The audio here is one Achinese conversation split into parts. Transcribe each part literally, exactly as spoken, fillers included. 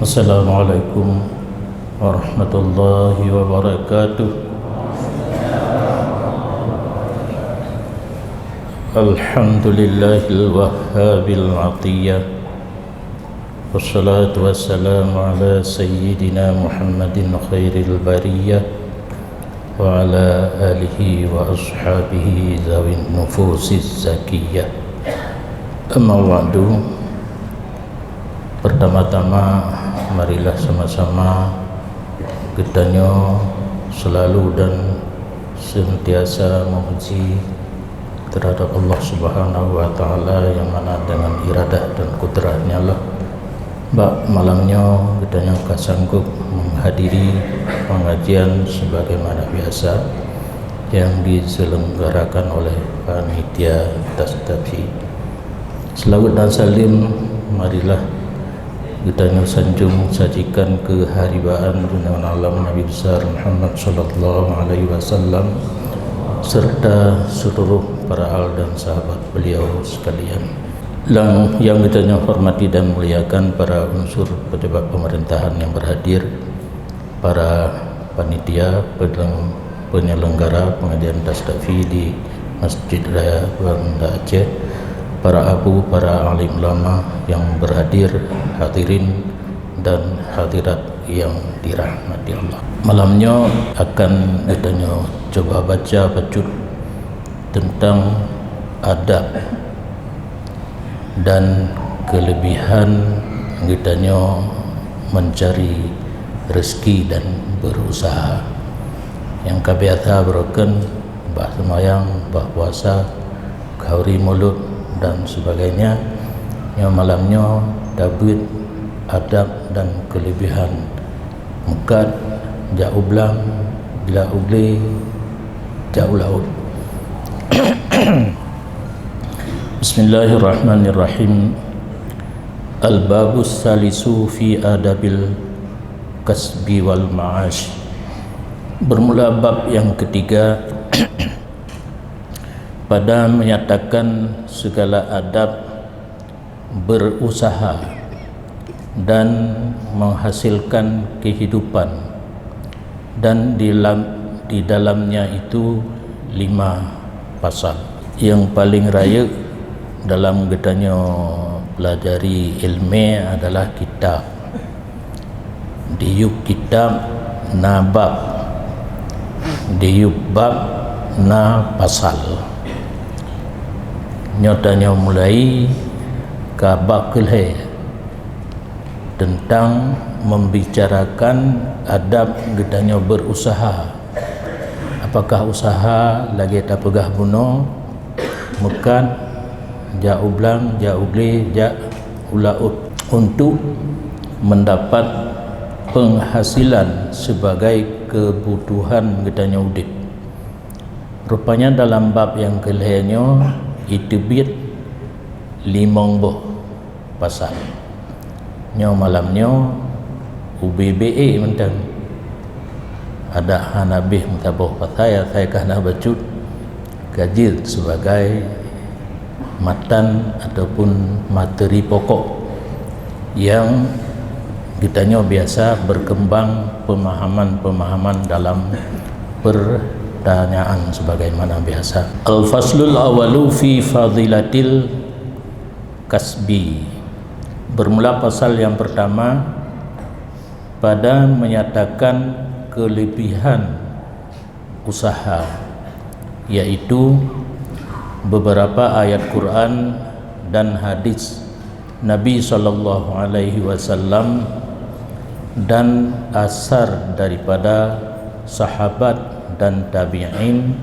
Assalamualaikum warahmatullahi wabarakatuh. Alhamdulillahil wahhabil atiyah. Wassalatu wassalamu ala sayyidina Muhammadin khairil bariyah wa ala alihi wa ashabihi zawin nufusiz zakiyah. Amma ba'du. Pertama-tama, marilah sama-sama geutanyoe selalu dan sentiasa memuji terhadap Allah Subhanahu wa Ta'ala, yang mana dengan iradah dan kudratnya lah, bak malam nyoe geutanyoe ka sanggup menghadiri pengajian sebagaimana biasa yang diselenggarakan oleh panitia Tastafi. Selawat dan salim marilah geutanyoe sanjung sajikan keu haribaan junjungan alam Nabi Besar Muhammad sallallahu alaihi wasallam serta seluruh para al dan sahabat beliau sekalian. Dan yang geutanyoe hormati dan muliakan para unsur pejabat pemerintahan yang berhadir, para panitia, penyeleng-, penyelenggara pengajian Tastafi di Masjid Raya Banda Aceh, para abu, para alim ulama yang berhadir, hadirin dan hadirat yang dirahmati Allah. Malam nyoe akan geutanyoe cuba baca bacut tentang adab dan kelebihan geutanyoe mencari rezeki dan berusaha. Nyang ka biasa beureuken, bah seumayang, bah puasa, khauri mulod dan sebagainya. Nyoe malam nyoe tabeuet adab dan kelebihan meukat, jak u blang, jak u glé, jak u laôt. Bismillahirrahmanirrahim. Al-babus salisu fi adabil kasbi wal ma'ash. Bermula bab yang ketiga pada menyatakan segala adab berusaha dan menghasilkan kehidupan, dan di dalam, di dalamnya itu lima pasal. Yang paling rayeuk dalam geutanyoe pelajari ilmu adalah kitab. Di yup kitab na bab, di yup bab na pasal. Nyoe tanyoe mulai ka bab keulhée tentang membicarakan adab geutanyoe berusaha. Apakah usaha lagée tapeugah bunoe, meukat, jak u blang, jak u glé, jak u laôt untuk mendapat penghasilan sebagai kebutuhan geutanyoe udeb. Rupanya dalam bab nyang keulhée nyoe iteubiet limong boh pasal. Nyoe malam nyoe ubé-bé mantong. Adak hana beh meusaboh pasai, asai ka na bacut ka jeuet sebagai matan ataupun materi pokok yang geutanyoe biasa berkembang pemahaman-pemahaman dalam pertanyaan sebagaimana biasa. Al-faslul awalu fi fadilatil kasbi. Bermula pasal yang pertama pada menyatakan kelebihan usaha, yaitu beberapa ayat Quran dan hadis Nabi sallallahu alaihi wasallam dan asar daripada sahabat dan tabi'in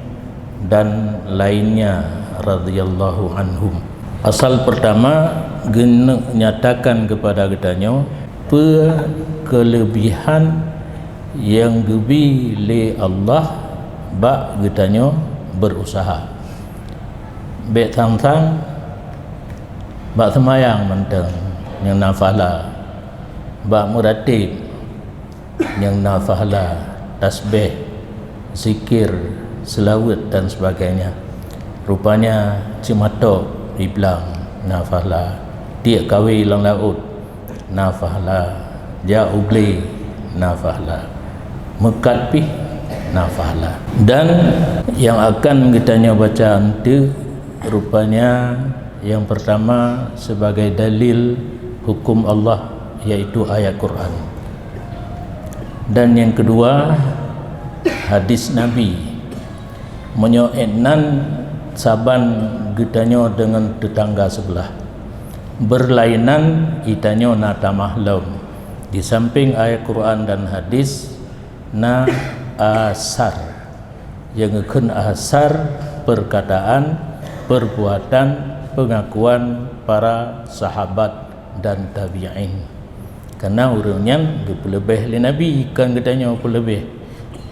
dan lainnya radhiyallahu anhum. Pasal pertama, geuneuk nyatakan kepada geutanyoe peue kelebihan nyang geubi lé Allah bak geutanyoe berusaha. Bék sang-sang bak seumayang mantong nyang na pahala, bak meuratéb nyang na pahala, tasbeh, zikir, seulaweuet dan sebagainya. Rupanya ceumatok di blang na pahala, tiek kawé lam laôt na pahala, Jak u glé na pahala, meukat pih na pahala. Dan nyang akan geutanyoe baca eunteuk, rupanya nyang peurtama sebagai dalil huköm Allah, yaitu ayat Quran. Dan nyang keudua, hadis Nabi. Meunyoe ék nan, saban geutanyoe deungon teutangga seubeulah. Beurlainan, geutanyoe na tamah lom. Di sampéng ayat Quran dan hadis, na asar. Nyang geukheun asar, peurkataan, peurbuatan, peungakuan para sahabat dan tabi'in. Kareuna ureuëng nyan geupeuleubeh lé Nabi, kon geutanyoe peuleubeh.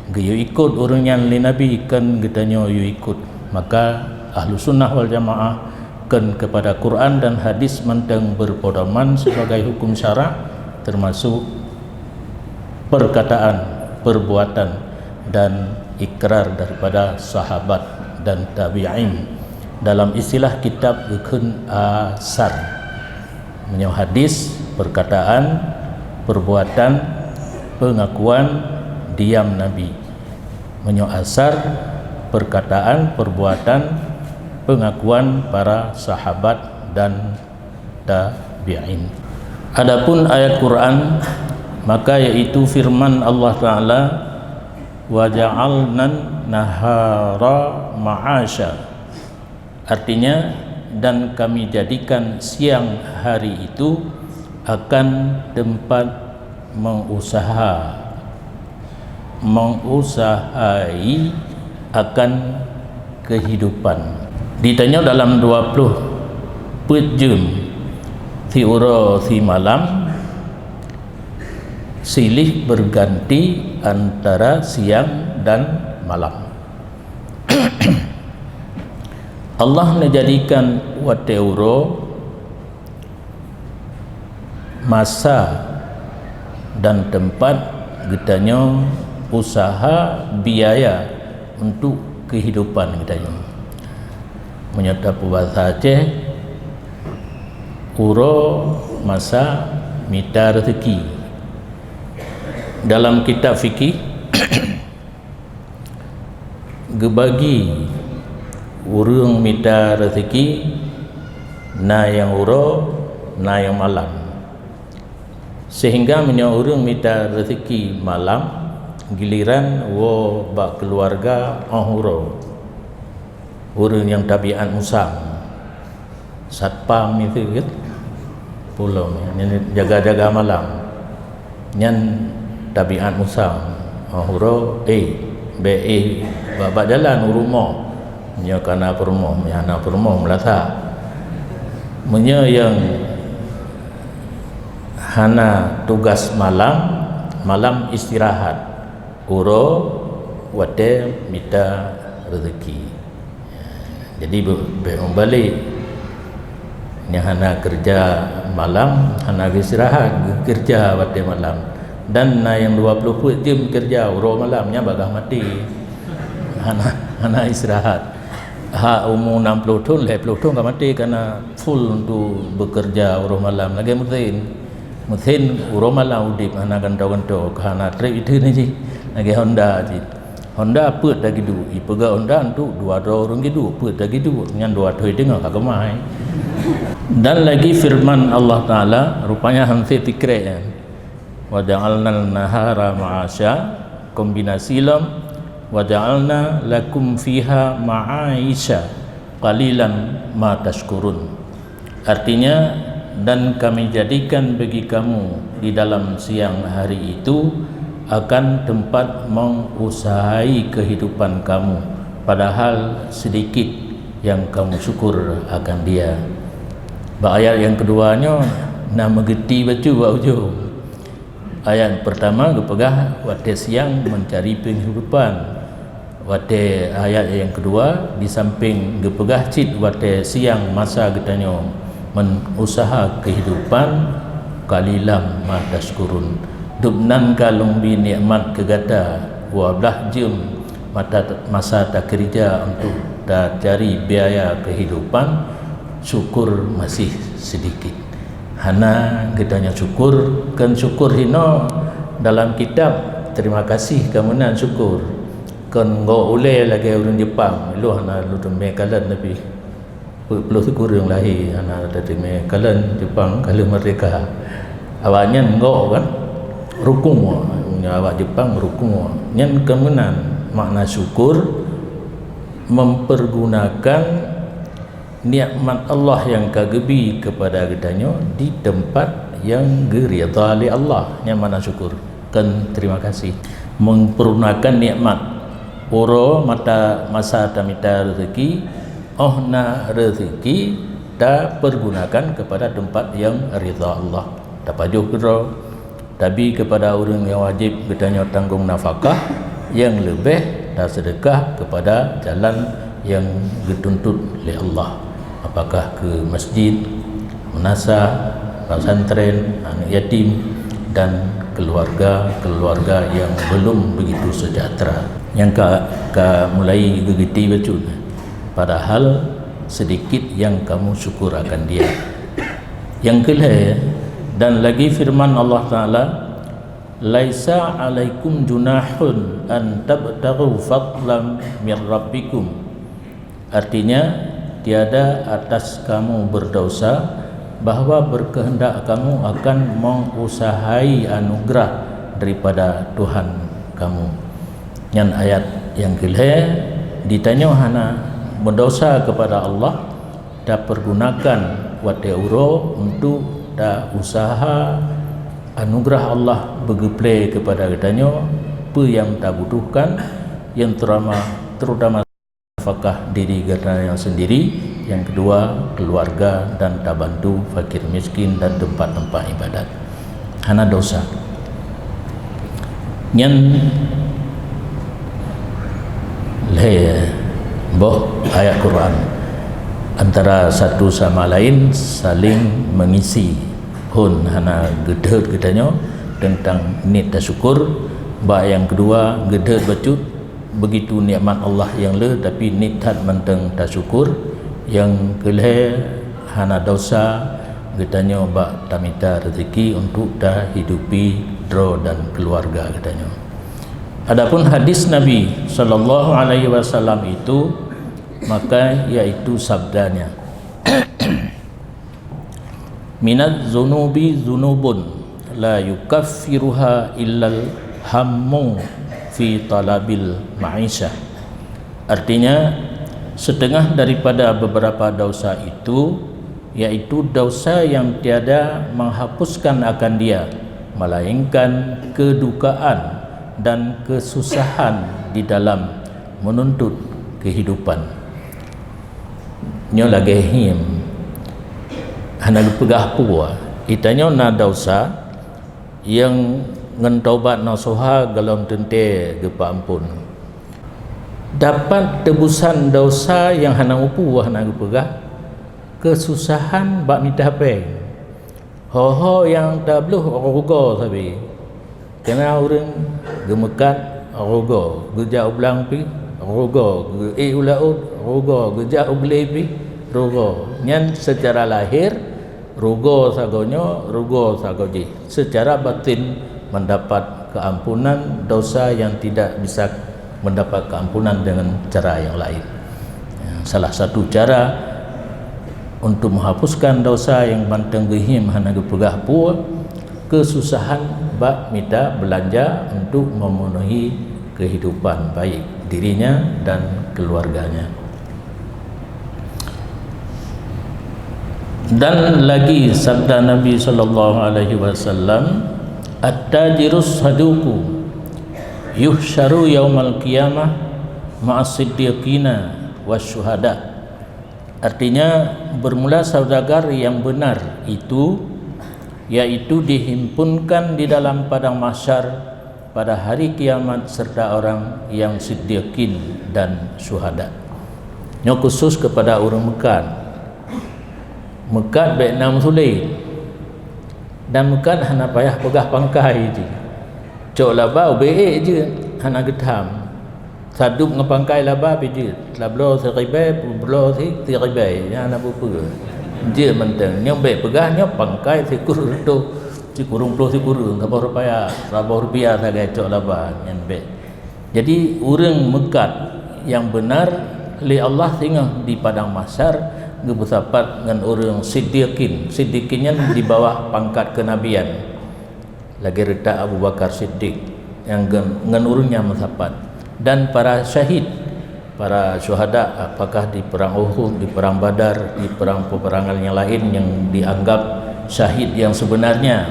Geuyue ikot ureuëng nyan lé Nabi, kon geutanyoe yue ikot. Maka Ahlussunnah wal Jamaah kon keupada Quran dan hadis mantong beurpeudoman sibagai huköm syarak, teumasok peurkataan, peurbuatan, dan ikrar daripada sahabat dan tabi'in. Dalam istilah kitab geukheun asar. Meunyoe hadis, peurkataan, peurbuatan, peungakuan, diam Nabi. Meunyoe asar, peurkataan, peurbuatan, peungakuan para sahabat dan tabi'in. Adapun ayat Quran, maka yaitu firman Allah Taala, "Wa ja'alnan nahara ma'asya." Artinya, dan Kami jadikan siang hari itu akan tempat mengusaha, mengusahai akan kehidupan. Ditanyoe dalam dua ploh peuet jeuem, siuroe simalam, silih berganti antara siang dan malam. Allah menjadikan watée uroe, masa dan tempat geutanyoe usaha biaya untuk kehidupan geutanyoe. Meunyoe tapeubasa Aceh, uroe, masa, mita rezeki. Dalam kitab fikih, geubagi ureuëng mita rezeki, na nyang uroe, na nyang malam. Sehingga meunyoe ureuëng mita rezeki malam, giliran woe bak keuluwarga óh uroe. Ureuëng nyang tabiat musang, satpam itu kan, pulom, nyan jaga-jaga malam. Nyan tabiat musang, óh uroe, eh, bék eh bak, bak jalan u rumoh. Nyoe ka na peurumoh, nyoe hana peurumoh, meulasak. Meunyoe nyang hana tugas malam, malam istirahat. Uroe watée mita rezeki. Jadi, be-, bék meubalek. Nyang hana keureuja malam, hana geusirahat, geukeureuja watée malam. Dan na nyang dua ploh peuet jeuem keureuja uroe malam, nyan bagaih maté. Hana, hana istirahat. Hak umu enam ploh thon, lhée ploh thon ka maté kareuna full untuk bekerja uroe malam. Lagée mesin. Mesin uroe malam udeb, hana gantoe-gantoe, ka hana treb iteun jih. Lagée Honda jih. Honda peuet tagiduek, ipeugah Honda untuk dua droe ureuëng giduek, peuet tagiduek, nyan dua thon teungoh ka keumah. Dan lagi firman Allah Taala, rupanya hana tikrek nyan. "Wa ja'alnal nahara ma'asya," kombinasi lom, "Wa ja'alna lakum fiha ma'aisya qalilan ma tashkurun." Artinya, "Dan Kami jadikan bagi kamu di dalam siang hari itu akan tempat mengusahai kehidupan kamu, padahal sedikit yang kamu syukur akan dia." Bak ayat nyang keudua nyoe na meugeuti bacut bak ujong. Ayat peurtama geupeugah watée siang meucari penghidupan. Watée ayat nyang keudua, di sampéng geupeugah cit watée siang masa geutanyoe meuuseuha keuhidupan, qalilam ma tashkurun. Dubnan ka lôn bri nikmat keu gata, dua blaih jeuem mata, masa takeurija untuk tacari biaya keuhidupan, syukur masih seudikit. Hana geutanyoe syukur, kon syukur hinoe dalam kitab terima kasih ka meunan syukur. Kon gok ulée lagée ureuëng Jepang, lôn hana lôn teumé kalon tapi peuet ploh sikureueng lahé hana teumé kalon Jepang ka lheueh merdeka. Awaknyan gok kan rukung, awak Jepang rukung. Nyan ka meunan makna syukur, mempergunakan nikmat Allah nyang ka geubi kepada geutanyoe di teumpat nyang geuridha lé Allah. Nyan makna syukur, kon terima kasih. Mempergunakan nikmat, uroe mata masa tamita rezeki, óh na rezeki tapergunakan kepada teumpat nyang ridha Allah. Tapajoh keudroe, tabi kepada ureuëng nyang wajéb geutanyoe tanggong nafakah, nyang leubeh taseudeukah kepada jalan nyang geutuntot lé Allah, apakah keu masjid, meunasah, pesantren, aneuk yatim, dan keluarga-keluarga nyang belum begitu sejahtera. Nyang ka, ka mulai geugeuti bacut, padahal sedikit nyang kamu syukur akan dia. Nyang keulhée, dan lagi firman Allah Taala, "Laisa 'alaikum junahun an tabtaghu fadlan mir rabbikum." Artinya, tiada atas kamu berdosa bahwa berkehendak kamu akan mengusahai anugerah daripada Tuhan kamu. Nyan ayat nyang keulhée, ditanyoe hana berdosa kepada Allah, tapergunakan watée uroe untuk ta usaha anugerah Allah beugeuplé kepada geutanyoe peue nyang tabutuhkan, nyang terutama, terutama nafakah diri geutanyoe sendiri, nyang keudua keluarga dan tabantu fakir miskin dan teumpat-teumpat ibadat. Hana dosa. Nyan lhée boh ayat Quran, antara satu sama lain saling mengisi. Phon hana geudeuet geutanyoe teuntang niet tasyukur, bak nyang keudua geudeuet bacut begitu nikmat Allah nyang le, tapi niet that mantong tasyukur. Nyang keulhée hana dosa geutanyoe bak tamita rezeki untuk tahidupi droe dan keluarga geutanyoe. Adapun hadis Nabi sallallahu alaihi wasallam itu, maka yaitu sabdanya, "Minaz zunubi zunubun la yukaffiruha illal hammu fi talabil ma'isyah." Artinya, setengah daripada beberapa dosa itu, yaitu dosa yang tiada menghapuskan akan dia, melainkan kedukaan dan kesusahan di dalam menuntut kehidupan. Nyoe lagée hiem, hana geupeugah peue. Geutanyoe na dosa nyang ngon taubat nasuha gohlom teuntée geupeuamphon. Dapat teubusan dosa nyang hana mupu hana geupeugah, keususahan bak mita péng. Ho-ho nyang tabloh rugoe sabe. Keu na ureuëng geumeukat rugoe, geujak u blang pih rugoe, geuék u laôt rugoe, geujak u glé pih rugoe. Nyan seucara lahé rugoe sagoe nyoe, rugoe sagoe jih. Seucara batin mendapat keampunan dosa yang tidak bisa mendapat keampunan dengan cara yang lain. Ya, salah satu cara untuk menghapuskan dosa nyang mantong geuhiem hana geupeugah peue, keususahan bak mita beulanja untuk memenuhi kehidupan baik dirinya dan keluarganya. Dan lagi sabda Nabi sallallahu alaihi wasallam, "At-tajirus saduqu yuhsyaru yaumal qiyamah ma'as siddiqina wasyuhada." Artinya, bermula saudagar yang benar itu, yaitu dihimpunkan di dalam padang mahsyar pada hari kiamat serta orang yang siddiqin dan syuhada. Nyoe khusus kepada ureuëng meukat. Meukat bék na meusulet. Dan meukat hana payah peugah pangkai jih. Cok laba ubé ék jeuet, hana geutham. Sadup ngon pangkai laba pih jeuet. Tabloe siribée, peubloe si-, siribée, nyan hana peue-peue. Jeuet mantong. Nyoe bék peugah nyoe pangkai sikureueng reutôh, sikureueng ploh sikureueng, saboh rupaya, saboh rupiah sagai cok laba, nyan bék. Jadi, ureuëng meukat nyang beunar lé Allah singoh di padang mahsyar geupeusapat ngon ureuëng siddiqin. Siddiqin nyan di bawah pangkat keunabian. Lagée reutak Abu Bakar Siddiq nyang ngon, ngon ureuëng nyan meusapat. Dan para syahid, para syuhada, apakah di perang Uhud, di perang Badar, di perang peperangan nyang laén nyang dianggap syahid nyang sebenarnya.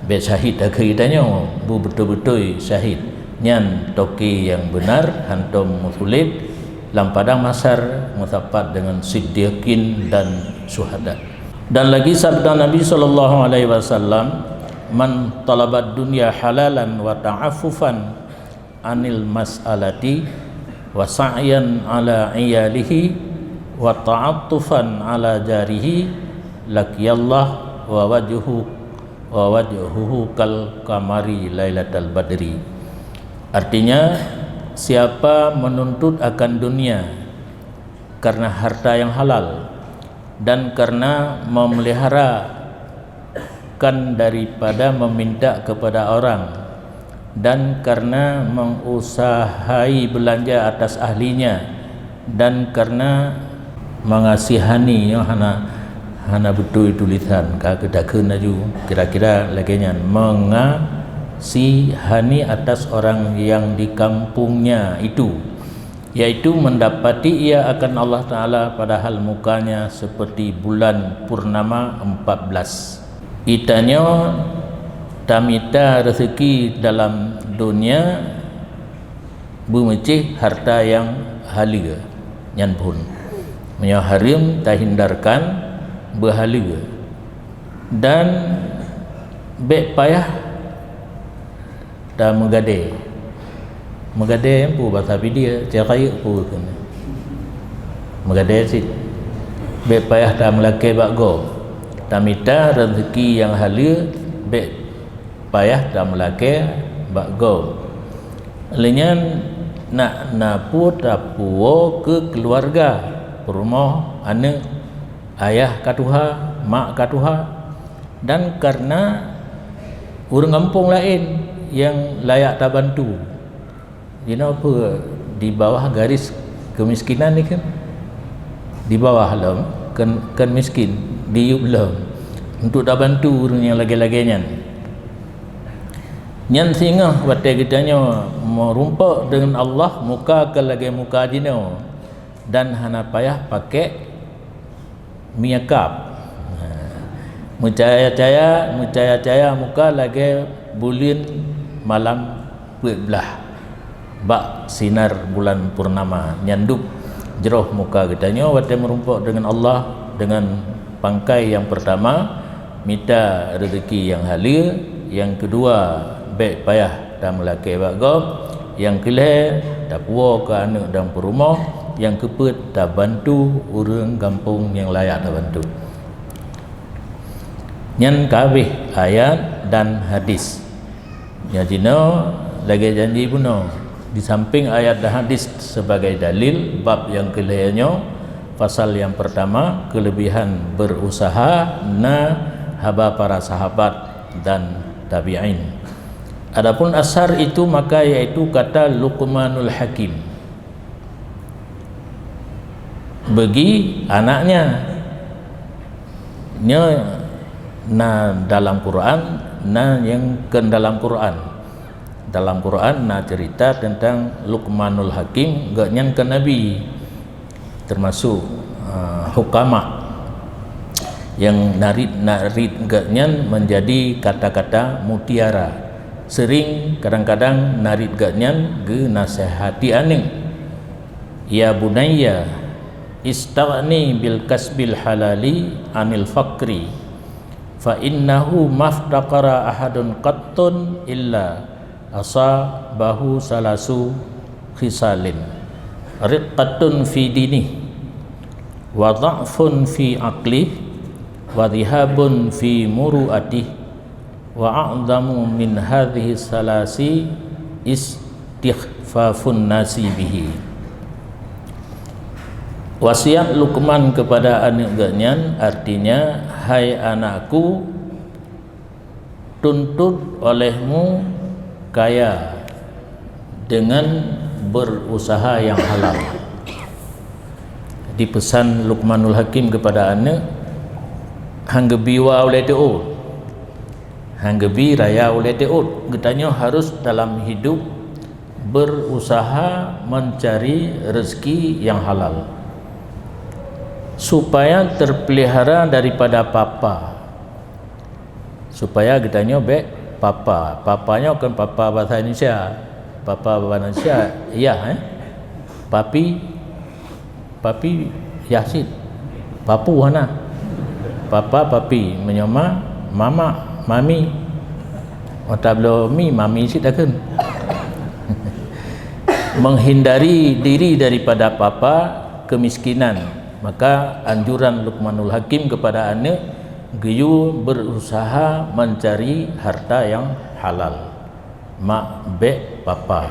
Bék syahid takheun tanyoe, bu beutôi-beutôi syahid. Nyan toke nyang beunar, hantom meusulet lam padang mahsyar meusapat deungon siddiqin dan syuhada. Dan lagi sabda Nabi sallallahu alaihi wasallam, "Man talabad dunya halalan wa ta'affufan anil mas'alati wa sa'yan ala iyalihi wa ta'attufan ala jarihi, laqiyallah wa wajhu, wa wajhuhu kal qamari lailatal badri." Artinya, siapa menuntut akan dunia karena harta yang halal dan karena memelihara kan daripada meminta kepada orang, dan karena mengusahai belanja atas ahlinya, dan karena mengasihani, nyoe hana, hana beutôi tulisan, ka geutakheun laju, kira-kira lagée nyan, mengasihani atas orang yang di kampungnya itu, yaitu mendapati ia akan Allah Ta'ala padahal mukanya seperti bulan purnama empat belas. Geutanyoe tamita rezeki dalam dunia beumeucéh harta nyang haleue nyan phon. Meunyoe hareuem tahindarkan beuhaleue dan bék payah tameugadée. Meugadée peue basa Pidie, cai rayeuk peue keunoe. Meugadée cit. Bék payah tameulakée bak gob. Tamita rezeki nyang haleue, bék payah tameulakée bak gob. Lé nyan nak na peue tapuwoe keu keuluwarga, peurumoh, aneuëk, ayah ka tuha, mak ka tuha. Dan karena ureuëng gampông laén nyang layak tabantu. Jinoe peue di bawah garis keumiskinan ni kan? Di bawah lom, kon, kon miskin, diyueb lom. Untuk tabantu ureuëng nyang lagée-lagée nyan. Nyan singoh watée geutanyoe meurumpok deungon Allah muka keu lagée muka jinoe dan hana payah pakék miyakab. Meucaya-caya, meucaya-caya muka lagée buleuen malam peuet blaih bak sinar bulan purnama. Nyan dub jroh muka geutanyoe watée meurumpok deungon Allah deungon pangkai nyang peurtama, mita rezeki nyang haleue, nyang keudua, bék payah tameulakée bak gob, nyang keulhée, tapuwoe keu aneuëk dan peurumoh, nyang keupeuet, tabantu ureuëng gampông nyang layak tabantu. Nyan ka habéh ayat dan hadis. Nyan jinoe lagée janji bunoe. Di samping ayat dan hadis sebagai dalil, bab nyang keulhée nyoe, pasal nyang peurtama, keulebihan berusaha, na haba para sahabat dan tabi'in. Adapun asar itu maka yaitu kata Luqmanul Hakim bagi anaknya. Nyoe na dalam Quran, na nyang kon dalam Quran. Dalam Quran na cerita tentang Luqmanul Hakim, gobnyan kon nabi, termasuk, eh, hukama. Nyang narit-narit gobnyan menjadi kata-kata mutiara. Sering kadang-kadang narit gobnyan geunasehati aneuëk, "Ya bunayya, istaghni bil kasbil halali anil faqri, fa innahu maftaqara ahadun qattun illa asabahu salasu khisalin, riqqatun fi dinih, wa dha'fun fi aqlih, wa dhihabun fi muru'atih, wa a'dhamu min hadhihi salasi istikhfafun nasi bihi." Wasiat Luqman kepada aneuk geuh nyan artinya, "Hai anakku, tuntut olehmu kaya dengan berusaha yang halal." Dipesan Luqmanul Hakim kepada aneuk, "Han geubi wa ulée teuôt, han geubi raya ulée teuôt." Geutanyoe harus dalam hidup berusaha mencari rezeki yang halal supaya terpelihara daripada papa. Supaya geutanyoe bék papa. Papa nyoe kon papa bahasa Indonesia. Papa bahasa Indonesia, yah, eh. Papi, papi, yah cit. Papu hana. Papa, papi, meunyoe ma, mama, mami. Otak bloe mi, mami cit takheun. Menghindari diri daripada papa, kemiskinan. Maka anjuran Luqmanul Hakim kepada aneuk, geuyue berusaha mencari harta yang halal. Mak bék papa.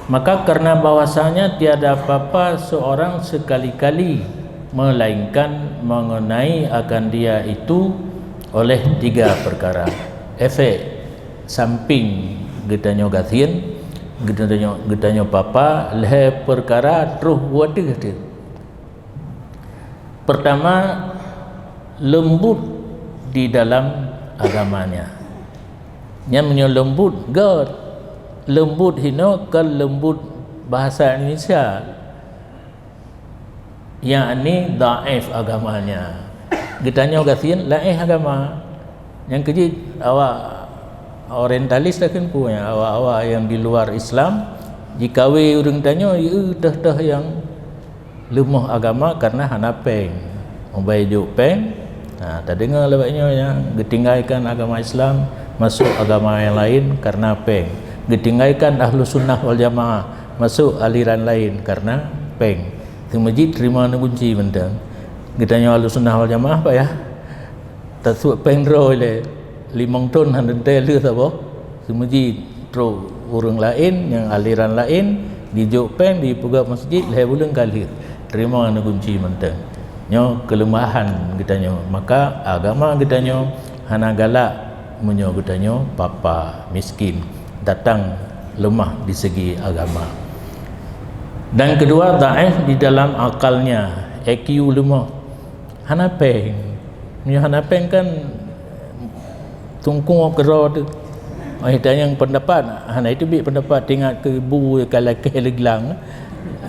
Maka karena bahwasanya tiada papa seorang sekali-kali, melainkan mengenai akan dia itu oleh tiga perkara. Efek samping geutanyoe gasien, geutanyoe, geutanyoe papa, lhée perkara troh watée teuh. Pertama, lembut di dalam agamanya. Nyan meunyoe lembut, göt. Lembut hinoe kon lembut bahasa Indonesia, yakni dhaif agamanya. Geutanyoe gasien laéh agama. Nyang keujeuet awak orientalis takheun peue nyan, awak-awak nyang di luar Islam, jikawe ureuëng tanyoe, eu, teuh-teuh nyang leumoh agama karena hana péng. Mubai jok péng, ha, tadeungoe lewat nyoe nyang geutinggaikan agama Islam, masuk agama yang lain karena péng. Geutinggaikan Ahlus Sunnah wal Jamaah, masuk aliran lain karena péng. Seumeujid terima neugunci mantong. Geutanyoe Ahlus Sunnah wal Jamaah payah tasuk péng droe lé, limong thon hana teuntée lheueh saboh. Seumeujid trok ureuëng laén nyang aliran laén, dijok péng, dipeugah masjid, lhée buleuen ka lheueh. Terima neugunci mantong. Nyoe keuleumahan geutanyoe. Maka agama geutanyoe hana galak meunyoe geutanyoe papa, miskin, datang lemah di segi agama. Dan kedua, dhaif di dalam akalnya, I Q leumoh. Hana péng. Meunyoe hana péng kan tungkong keudroe teuh. Ai tanyong pendapat, hana iteubiet pendapat, teuingat keu bu ka lakée lé glang.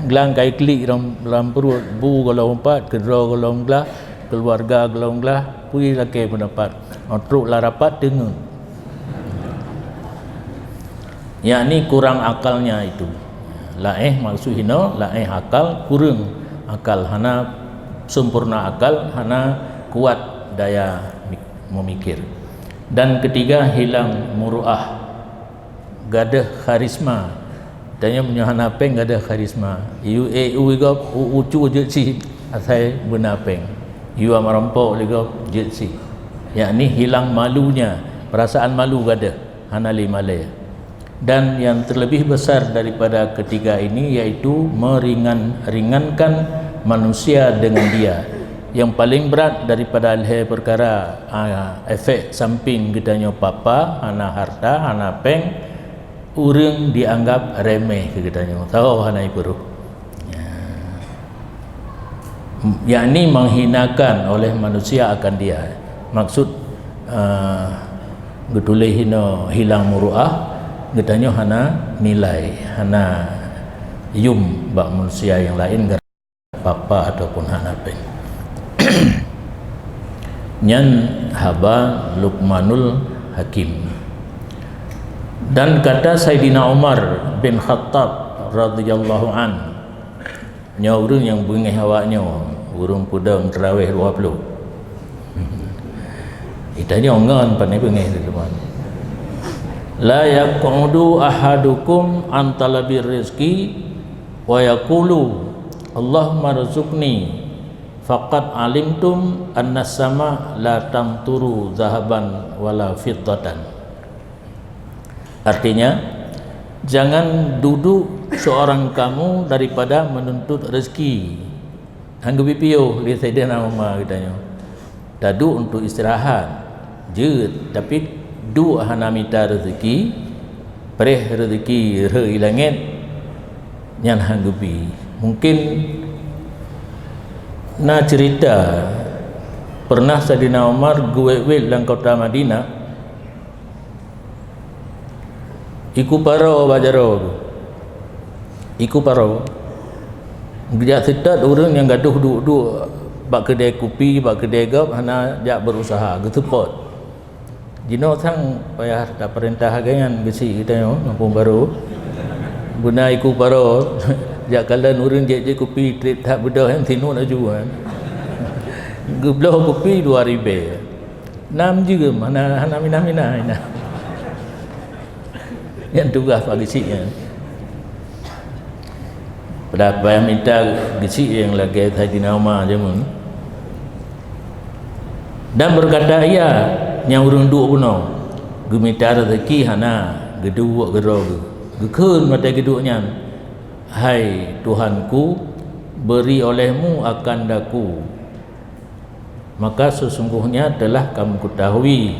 Glang ka iklik lam, lam pruet, bu gohlom umpat, keudroe gohlom glah, keuluwarga gohlom glah, peue lakée pendapat. Oh, trok lam rapat teungeut. Yakni kurang akalnya itu. Laéh maksud hinoe, laéh akal, kureueng akal, hana sempurna akal, hana kuat daya mik-, memikir. Dan ketiga, hilang muruah, gadeuh karisma. Tanyoe meunyoe hana péng gadeuh karisma. U, e, u, i gob, u, ucu jeuet cit asai beuna péng. Yue meurumpok lé gob jeuet cit. Yakni hilang malunya, perasaan malu gadeuh, hana lé malée. Dan yang terlebih besar daripada ketiga ini yaitu meringan-, ringankan manusia dengan dia. Yang paling berat daripada lhée perkara, ah, efek samping geutanyoe papa, hana harta, hana péng, ureuëng dianggap remeh keu geutanyoe. Saboh hana ipeureuh. Ya. Yakni menghinakan oleh manusia akan dia. Maksud, eh, geutuléh hinoe hilang muruah, geutanyoe hana nilai, hana yum bak manusia nyang laén gara-gara papa ataupun hana péng. Nyan haba Luqmanul Hakim. Dan kata Saidina Umar bin Khattab radhiyallahu an, nyoe ureuëng nyang beungéh awak nyoe, ureuëng peudong teurawéh dua ploh. Geutanyoe ngon pane beungéh teuma. "La yaq'udu ahadukum an talabir rizqi wa yaqulu, 'Allahumma rzuqni,' faqad alimtum annas sama la tamturu zahaban wala fiddatan." Artinya, jangan duduk seorang kamu daripada menuntut rezeki, Han geubi piôh lé Saidina Umar geutanyoe. Taduek untuk istirahat, jeuet, tapi duek hana mita rezeki, preh rezeki rhoi langét, nyan han geubi. Mungkin na cerita pernah Saidina Umar geuwét-wét lam kota Madinah, iku paro bak jaroe geuh. Iku paro. Geujak seutôt ureuëng nyang gadôh duek-duek bak keudè kupi, bak keudè gob, hana jak berusaha, geuseupôt. Jinoe sang payah tapeurintah lagée nyan geuchik geutanyoe, gampông barô. Beuna iku paro, jak kalon ureuëng jép-jép kupi, trép that beudôh nyan sinut laju nyan. Geubloe kupi dua ribée. Nam jeuem, hana, hana mina-mina inan. Nyan tugaih Pak Geuchik nyan. Padahai payah mita Geuchik nyang lagée Saidina Umar jameun. Dan beukata ia nyang ureuëng duek bunoe, geumita rezeki hana, geuduek keudroe geuh. Geukheun watée geuduek nyan, "Hai Tuhanku, beri olehmu akan daku." Maka sesungguhnya telah kamu ketahui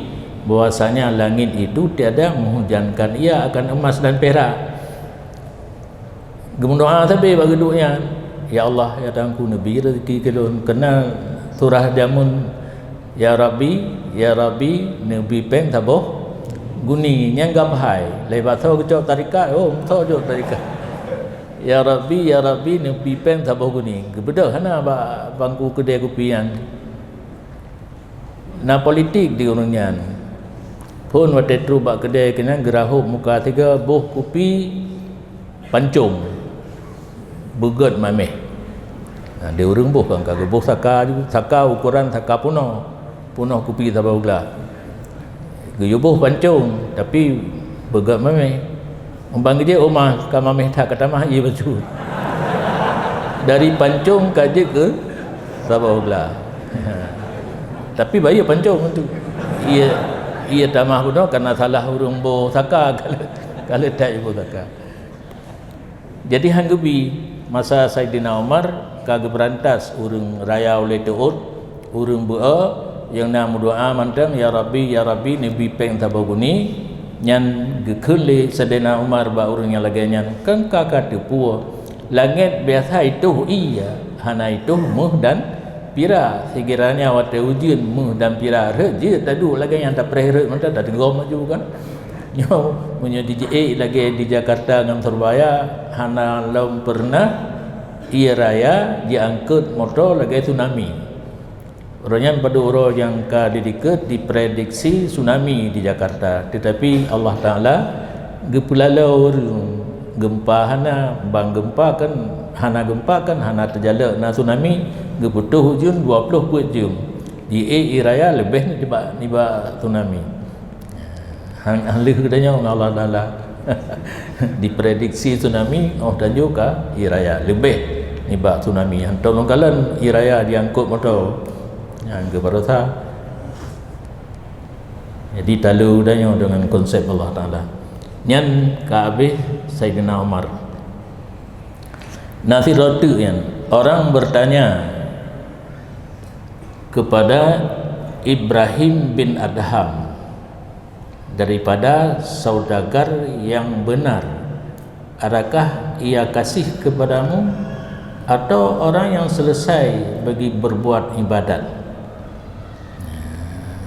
bahwasanya langit itu tiada menghujankan ia akan emas dan perak. Geumeudoá sabe bak geuduek nyan, "Ya Allah, ya Tuhanku, neubi rezeki keu lôn." Keunan surah jameun, "Ya Rabbi, ya Rabbi, neubi péng saboh guni." Nyan gam hai, lé basoe geucok tarikat, oh, meusoe jok tarikat. "Ya Rabbi, ya Rabbi, neubi péng saboh guni." Geubeudôh hana bak bangku keudè kupi nyan. Na politik di ureuëng nyan. Phon watée trok bak keudè keunan geurahôb muka tiga boh kupi pancong beugét mameh. Na di ureuëng boh kan ka geuboh saka, saka ukuran saka punoh. Punoh kupi saboh glah. Geuyue boh pancong, tapi beugét mameh. Ban geujak u ma ka mameh that ka tamah ie bacut. Dari pancong ka jeuet keu saboh glah. Tapi bayeue pancong tu. Ie, ie tamah bunoe karena salah ureuëng boh saka, ka le-, ka leutak ie boh saka. Jadi han geubi, masa Saidina Umar ka geubeurantas ureuëng raya ulée teuôt, ureuëng beu-e nyang na meudoá mantong, "Ya Rabbi, ya Rabbi, neubi péng saboh guni," nyan geukheun lé Saidina Umar bak ureuëng nyang lagée nyan, "Kan ka ka teupeue, langét biasa itoh ie, hana itoh méuh dan pirak. Sigira nyan watée ujeuen méuh dan pirak rhot jeuet taduek lagée nyan tapreh rhot mantong tateugom laju kan." Nyoe meunyoe di jiék lagée di Jakarta ngon Surabaya, hana lom peureunah ie raya jiangkot moto lagée tsunami. Uroe nyan padub uroe nyang ka di dikeue diprediksi tsunami di Jakarta, teutapi Allah Taala geupeulaloe ureuëng, geumpa hana, ban geumpa kan hana, geumpa kan hana teujalok na tsunami, geupeutoh ujeuen dua ploh peuet jeuem. Jiék ie raya leubeh nibak, nibak tsunami. Han, han lheueh geutanyoe ngon Allah Taala. Diprediksi tsunami, oh tanyoe ka ie raya leubeh nibak tsunami. Hantom lôn kalon ie raya jiangkot moto. Nyan geubarosa. Jadi talo tanyoe deungon konsep Allah Taala. Nyan ka habéh Saidina Umar. Na sidroe teuk nyan, orang bertanya kepada Ibrahim bin Adham daripada saudagar yang benar, adakah ia kasih kepadamu atau orang yang selesai bagi berbuat ibadat?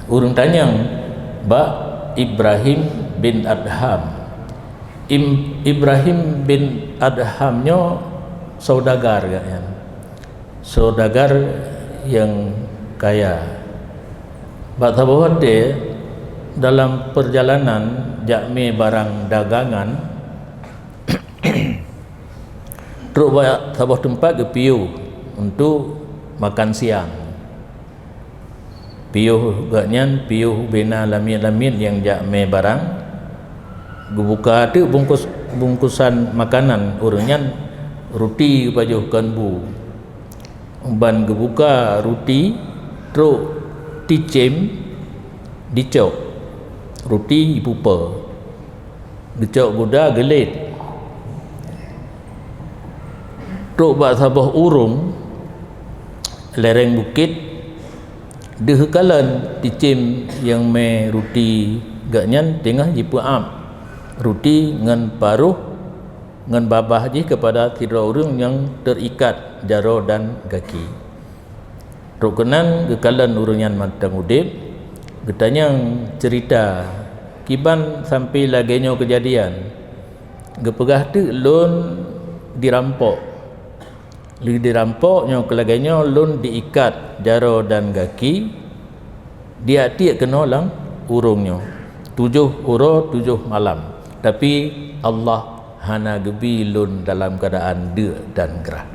Ureuëng tanyong bak Ibrahim bin Adham. Im-, Ibrahim bin Adham nyoe saudagar gobnyan. Saudagar nyang kaya. Bak saboh watée dalam perjalanan jak mé barang dagangan, trok bak saboh teumpat geupiôh untuk makan siang. Piôh gobnyan piôh ubena lamiet-lamiet nyang jak mé barang. Geubuka teuk bungkus, bungkusan makanan ureuëng nyan, ruti geupajoh kon bu. Ban geubuka ruti, trok ticém dicok, ruti jipupe. Geucok guda geulet. Trok bak saboh ureuëng, lereng bukét, deuh kalon cicém nyang mé ruti geuh nyan teungoh jipeuab ruti ngon paruh ngon babah jih keupada sidroe ureuëng nyang teurikat jaroe dan gaki. Trok keunan geukalon ureuëng nyan mantong udeb, geutanyong ceurita kiban sampoe lagée nyoe keujadian. Geupeugah teuk lôn dirampok. Lheueh dirampok nyoe keu lagée nyoe lôn diikat jaroe dan gaki, diak-tiek keunoe lam ureuëng nyoe tujoh uroe tujoh malam. Tapi Allah hana geubi lôn dalam keuadaan deuk dan grah.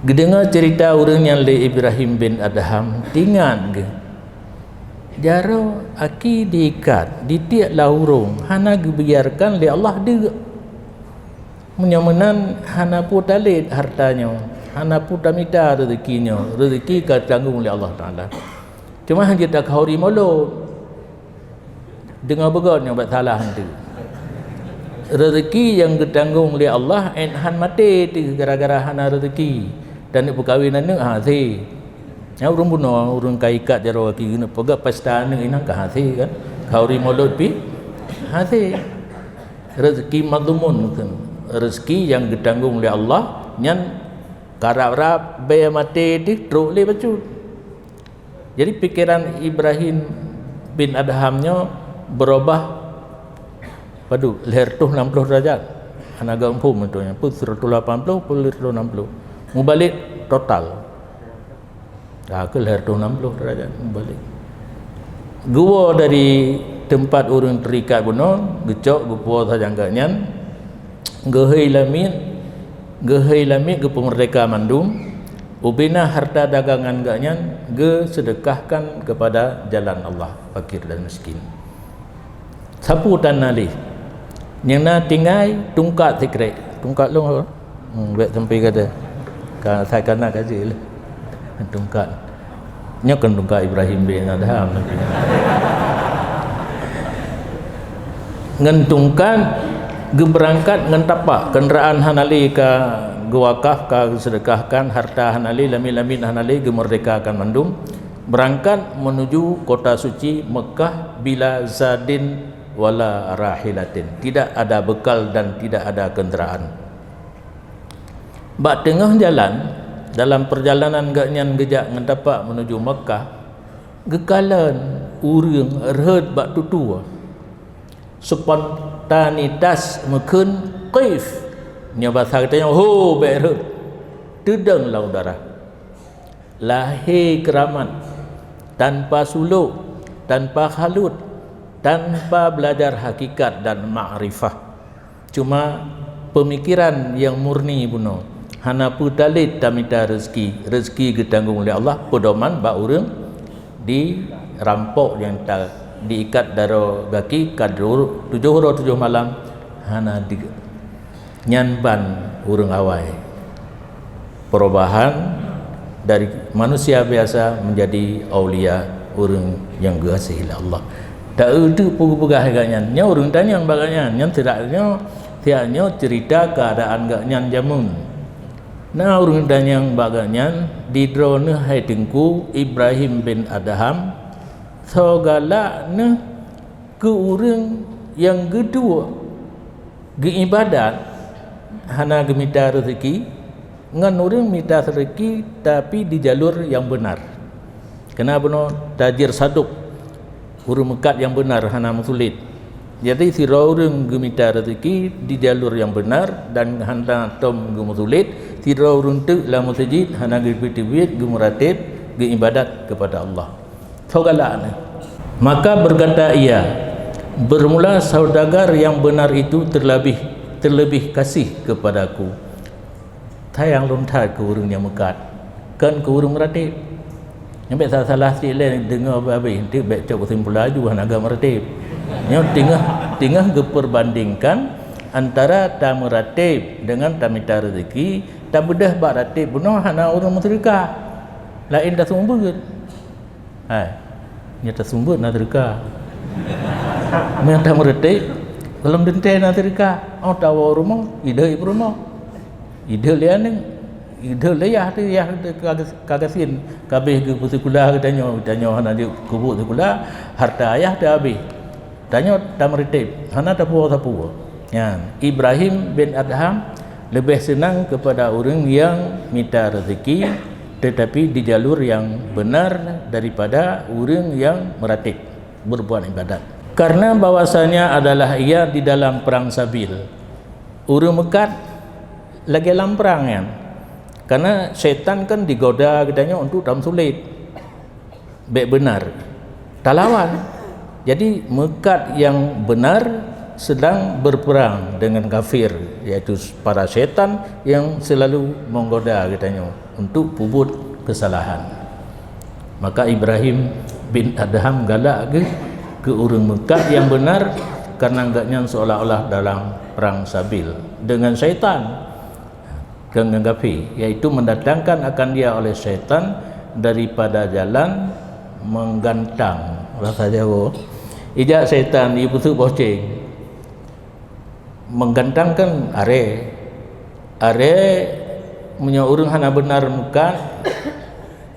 Geudeungoe ceurita ureuëng nyan lé Ibrahim bin Adham, teuingat geuh, jaroe aki diikat, ditiek lam ureuëng, hana geubiarkan lé Allah deuk. Meunyoe meunan, hana peue talét hareuta nyoe, hana peue tamita reuzeuki nyoe, reuzeuki ka tanggong lé Allah Taala. Cuma hana jeuet takhauri mulod. Deungoe beugöt nyoe bak salah hantu. Reuzeuki nyang geutanggong lé Allah, 'et han maté teuh gara-gara hana reuzeuki. Dan neuk peukawen aneuëk, ha, hase. Nyan ureuëng bunoe, ureuëng ka ikat jaroe gaki, geuneuk peugah pesta aneuëk inan ka hase kan. Khauri mulod pih hase. Reuzeuki madhmun kheun. Reuzeuki nyang geutanggong lé Allah nyan karab-rab bée maté teuh trok lé bacut. Jadi pikeran Ibrahim bin Adham nyoe beurubah padub lhée reutôh nam ploh deurajat. Hana geuphom meutunya, peue sireutoh lapan ploh, peue lhée reutôh nam ploh. Mubalek total. Ka keuh lhée reutôh nam ploh deurajat mubalek. Geuwoe dari teumpat ureuëng teurikat bunoe, geucok geupuwoe sajan geuh nyan, geuhôi lamiet, geuhôi lamiet geupeumeurdeka mandum, ubena hareuta dagangan geuh nyan geuseudeukahkan keupada jalan Allah, fakir dan miskin. Sapeue tan na lé. Nyang na tinggai tungkat sikrek. Tungkat lôn ho. Hmm, bék sampai gata. Ka sai kana ka jeuet lé. Tungkat. Nyoe kan tungkat Ibrahim bin Adham. Ngon tungkat geubeurangkat ngon tapak, kenderaan hana lé ka geuwakaf, ka geuseudekahkan, harta hana lé, lamiet-lamiet hana lé, geumeurdekakan mandum. Berangkat menuju kota suci Mekah bila zadin wala rahilatin. Tidak ada bekal dan tidak ada kenderaan. Bak teungoh jalan, dalam perjalanan geuh nyan geujak ngon tapak menuju Mekah, geukalon ureuëng rhot bak tutue. Spontanitas meukheun qif. Nyoe basa geutanyoe, ho, bék rhot. Teudong lam udara. Lahé keuramat, tanpa sulok, tanpa khalut, tanpa belajar hakikat dan makrifah. Cuma peumikiran nyang murni bunoe, hana peue talét tamita reuzeuki, reuzeuki geutanggong lé Allah, peudoman bak ureuëng dirampok nyang ta-, diikat daroe gaki ka tujoh uroe tujoh malam hana deuk. Nyan ban ureuëng awai. Perubahan dari manusia biasa menjadi aulia, ureuëng nyang geugaséh lé Allah. Tak euteuk peugah geupeugah geuh nyan, nyoe ureuëng tanyong bak geuh nyan, nyan sirak nyoe, sirak nyoe cerita keuadaan geuh nyan jameun. Na ureuëng tanyong bak geuh nyan, di droeneuh hai Teungku Ibrahim bin Adham, soe galak neuh keu ureuëng nyang geuduek geuibadat hana geumita reuzeuki, ngon ureuëng mita reuzeuki tapi di jalur nyang beunar. Keunan bunoe tajir sadok, ureuëng meukat nyang beunar hana meusulet. Jadi sidroe ureuëng geumita reuzeuki di jalur nyang beunar dan hana tom geumeusulet, sidroe ureuëng teuk lam meuseujid hana geupeuteubit geumeurateb geuibadat keupada Allah. Soe galak neuh. Maka berkata ia, "Bermula saudagar yang benar itu terlebih, terlebih kasih kepadaku." Sayang lôn that keu ureuëng nyang meukat, kon keu ureuëng meurateb. Nyoe bék salah-salah cit lé deungoe habéh, enteuk bék cok keusimpulan laju hana geuh meurateb. Nyoe teungoh, teungoh geuperbandingkan antara tameurateb deungon tamita reuzeuki, tabeudôh bak rateb bunoe hana ureuëng meuseudeukah. Laén taseumeubeuet. Hai, nyoe taseumeubeuet na teuka. Meunyoe tameureuteb, gohlom teuntée na teuka. Oh, tawoe rumoh, ideh ipeurumoh. Ideh lé aneuëk. Ideh lé yah teuh, yah teuh ka ges-, ka gasien, ka abéh geupeusikeula geutanyoe, geutanyoe hana jeuet keubuet sikeula, hareuta ayah teuh abéh. Tanyoe tameureutéb, hana tapuwoe-tapuwoe. Nyan, Ibrahim bin Adham leubeh seunang keupada ureuëng nyang mita reuzeki, teutapi di jalur nyang beunar daripada ureuëng nyang meuratéb, beureubuat iébadat. Kareuna bahwasanya adalah ia di dalam prang sabil. Ureuëng meukat lagée lam prang nyan. Kareuna syaitan kan digoda geutanyoe untuk tameusulet. Bék beunar. Talawan. Jadi, meukat nyang beunar sedang berperang dengan kafir, yaitu para syaitan yang selalu menggoda geutanyoe untuk peubuet kesalahan. Maka Ibrahim bin Adham galak geuh keu ureuëng meukat nyang beunar, kareuna gobnyan seolah-olah dalam perang sabil dengan syaitan, keu ngon kafé, yaitu mendatangkan akan dia oleh syaitan daripada jalan menggantang. Bahasa Jawa, ijak syaitan, ipeuseuk boh ceng. Menggantang kan aré. Aré, meunyoe ureuëng hana beunar meukat,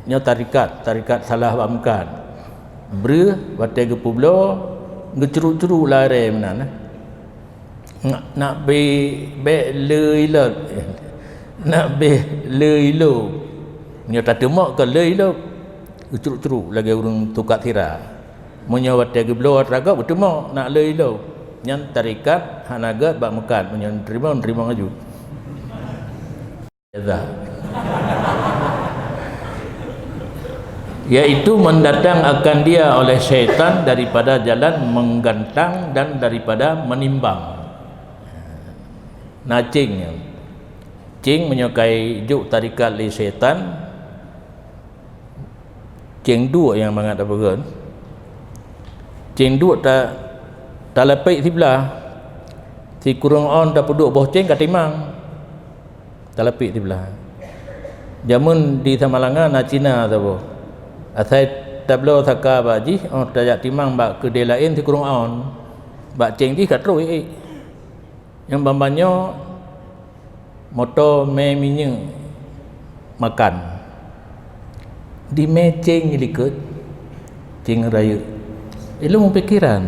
nyoe tarikat, tarikat salah bak meukat. Breuh, watée geupeubloe, geucuruk-curuk lé aré meunan, eh. Nak, nak bé-, bék le ilot. Nak béh le ilop. Nyoe tateumok keu le ilop. Geucuruk-curuk lagée ureuëng tukat sira. Meunyoe watée geubloe atra gob, geuteumok nak le ilop. Nyan tarikat hana gét bak meukat. Meunyoe neuteurimong, neuteurimong laju. Yaitu mendatang akan dia oleh syaitan daripada jalan menggantang dan daripada menimbang. Na ceng nyan. Ceng meunyoe ka ijok tarikat lé syaitan, ceng duek nyang mangat tapeugét. Ceng duek ta-, talapek siblah, sikureueng ôn tapeuduek boh ceng ka timang. Talapek siblah. Jameun di Samalanga na Cina saboh. Asai tabloe saka bak jih, óh tajak timang bak keudè laén sikureueng ôn. Bak ceng jih ka trok ék-ék. Nyang ban-ban nyoe moto mè minyeuk makan. Dimè ceng likot, ceng rayeuk. Ilôn meupikiran,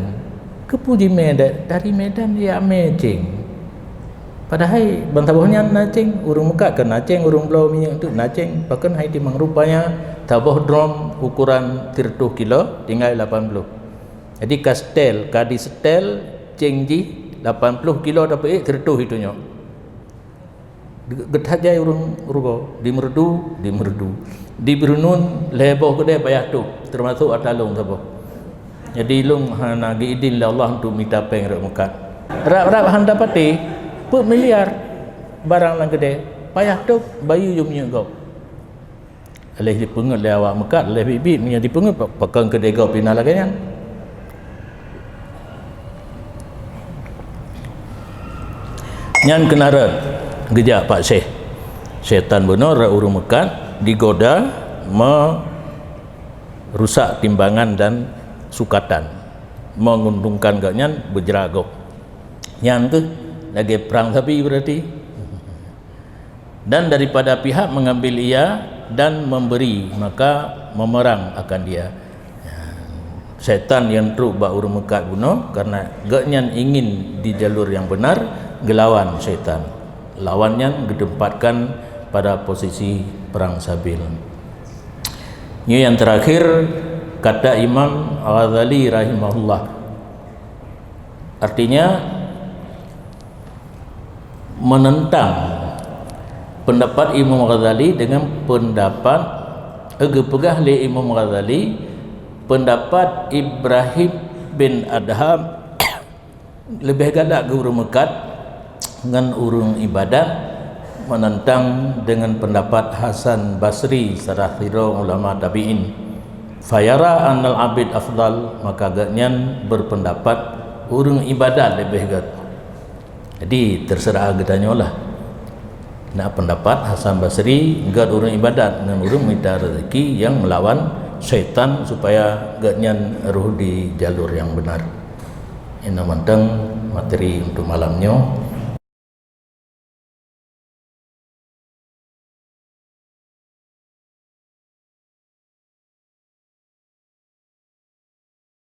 keupeue jimè da-, dari Medan jak mè ceng? Padahai bansaboh nyan na ceng, ureuëng meukat keu na ceng, ureuëng bloe minyeuk teuk na ceng, pakon hai timang. Rupanya saboh drom ukuran sireutôh kilo tinggai lapan ploh. Jadi ka setel, ka disetel ceng jih lapan ploh kilo tapeuék, sireutôh jitunyok. Geuthat jai ureuëng rugoe, di Meureudu, di Meureudu. Di Beureuneun lhèe boh keudè payah tôb, teumasok ata lôn saboh. Jadi lôn hana geuidin lé Allah untuk mita péng rot meukat. Rab-rab han tapatéh, peuet miliar barang lam keudè, payah tôb bayeue jih minyeuk gob. Lheueh jipeungeut lé awak meukat, lheueh biet-biet meunyoe jipeungeut, pakon keudè gob pih na lagèe nyan. Nyan keunaran geujak pak syeh. Syètan bunoe rot ureueng meukat digoda meurusak timbangan dan sukatan, menguntungkan gobnyan beujra gob. Nyan kheueh lagèe prang sabi berarti. Dan daripada pihak mengambil ia dan memberi, maka memerang akan dia. Syaitan nyang trok bak ureueng meukat bunoe, karena gobnyan ingin di jalur nyang benar, geulawan syaitan. Lawan nyan geutempatkan pada posisi perang sabil. Nyoe nyang terakhir, kata Imam Ghazali rahimahullah. Artinya, menentang pendapat Imam Ghazali dengan pendapat, eh, geupeugah lé Imam Ghazali, pendapat Ibrahim bin Adham leubeh galak keu ureueng meukat ngon ureueng ibadat, menentang dengan pendapat Hasan Basri, salah sidroe ulama tabi'in. Fayara annal abid afdal, maka gobnyan berpendapat ureueng ibadat leubeh gét. Jadi, terserah geutanyoe lah. Na pendapat Hasan Basri, gét ureueng ibadat ngon ureueng mita rezeki nyang melawan syaitan supaya gobnyan rhoh di jalur nyang benar. Nyan mantong materi untuk malam nyoe.